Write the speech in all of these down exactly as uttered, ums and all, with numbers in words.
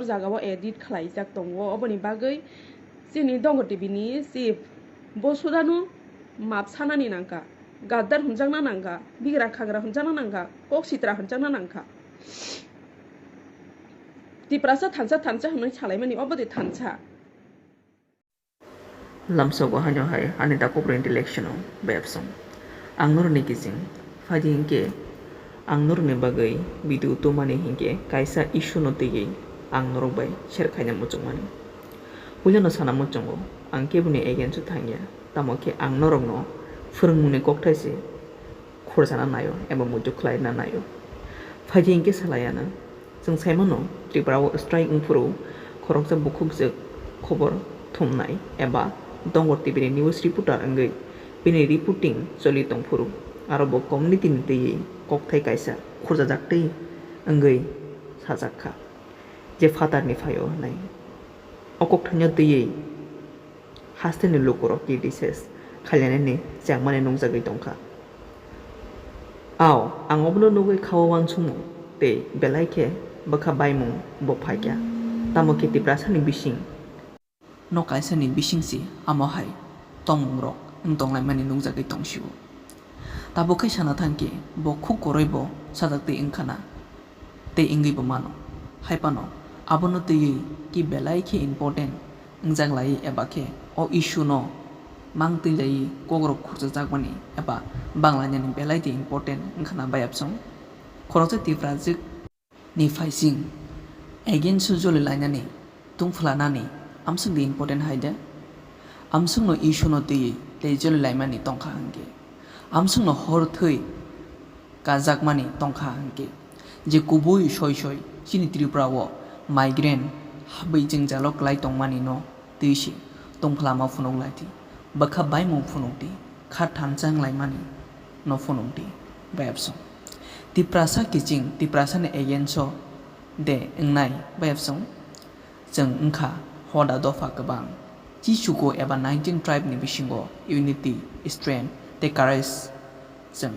jagao edit khlaijak tongo, oboni bagwi chini Dongor T V ni chief bo sudano map sanani nangkha, gaddar hwnjakna nangkha, bigra khagra hwnjakna nangkha, kok sitra hwnjakna nangkha. Tiprasa thansa thansa hwnwi salaimani, obo de thansa. Lamsogo haino hai ani takhuk rwni election o bayapsong. Ang norokni kiching phaidi hinkhe ang norokni bagwi video tubumani hinkhe kaisa issue no twiwi ang norok bai share khaina muchungmani. Puilano sana muchungo ang keboni against o thangya, tamo khe ang norokno phwrwngmungni kokthai se khurjana naio eba muitu khlaina naio. Phaidi hinkhe salaiano. Chwng saimano, Tripura o strike wngphuru khoroksa bukhukjwk khobor thumnai eba Dongor T V ni news reporter wngwi bini reporting choli tongphuru aro bo community ni twiwi kokthai kaisa khurjajak tei wngwi sajak kha je phatarni phaio hwnwi. O kokthaino twiwi hasteni lukurok criticize khainani chengmani nungjagwi tongkha. Ao, ang obono nugwi kha-o uansukmung tei belai khe bwkha baimung bo phaikha. Tamo khe Tiprasani bising no kaisani bisingsi amo hai tongmungrok wng tonglaimani nungjagwi tongsio. Tabuk khe sana thangkhe bo khuk kwrwi bo sajak twi wngkhana. Tei wngwi bo mano. Hai phano abono twiwi ki belai khe important wngjak lai eba khe o issue no mang twi lai kokrok khurchajak mani eba bang lainani belai de important wngkhana bayapsong. Khoroksa Tiprajwk ni phaising against o joli lainani tungphla nani amswk de important hai de. Amswk no issue no twiwi tei joli laimani tongkha hwnkhe. Amswk no hor thwi kajakmani tongkha hwnkhe, je kubui soi soi chini Tripura o migrant habwi jwngjalo kwlai tongmani no twi se tongphlama phunuk lai di, bwkha baimung phunuk di, kha thansa wng laimani no phunuk di, bayapsong. Tiprasa kiching, Tiprasani against o de wngnai, bayapsong. Chwng wngkha hoda dopha kwbang. Chichugo eba nineteen tribe ni bisingo unity, strength tei courage chwng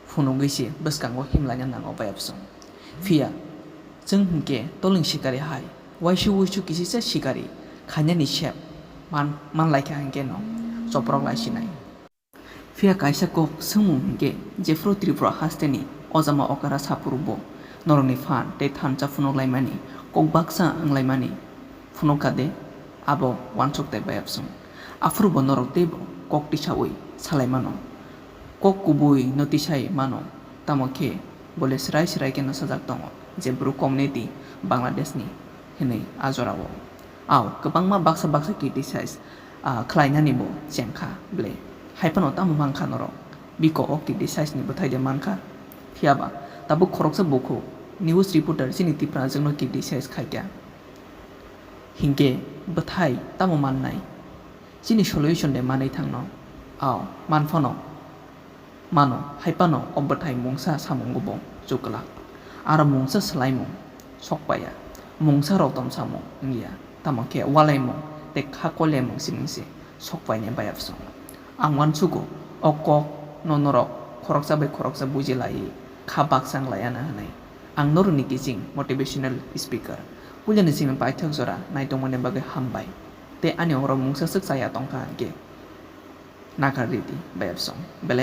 phunugwi se bwskango himlaina nango bayapsong. Phiya chwng hinkhe toling sikari hai, waisi wuisu kisisa sikari khainani sep man, manlaikha hinkhe no choprok laisinai. Phiya kaisa kok swngmung hinkhe, jephru Tripura hasteni ojama okra saphuru bo norokni phan tei thansa phunuk laimani, kok baksa wng laimani phunuk kha de, abo uansuk tei bayapsong. Aphuru bo norok teibo kok tisaui salai mano. Kok kubui no tisai mano, tamo khe bole swrai swrai khe no sajak tongo je Bru community Bangladesh ni hinwi a jorao. Ao, kwbangma baksa baksa criticize, ah, khlainani bo chengkha ble. Hai phano tamo mankha norok? Biko o criticize ni bwthai de mankha. Phiyaba, tabuk khoroksa bukhuk news reporter chini Tiprajwkno criticize khaikha. Hinkhe bwthai tamo mannai? Chini solution de manwi thangno? Ao, manphano. Mano, hai phano o bwthai mungsa samungo bo chuklak. Aro mungsa swlaimung sokpaiya. Mungsa rotom samung wngya. Tamo khe walaimung tei kha koilaimung simung se sokpainai bayapsong. Ang uansugo, o kok no norok khoroksa bai khoroksa buji laiwi kha baksa wng laiya na hwnwi. Ang norokni kiching motivational speaker. Puilani simi paithak jora naitongmani bagwi hambai. Tei ani oro mungsa swk chaya tongkha hwnkhe nakardi bayapsong. Belai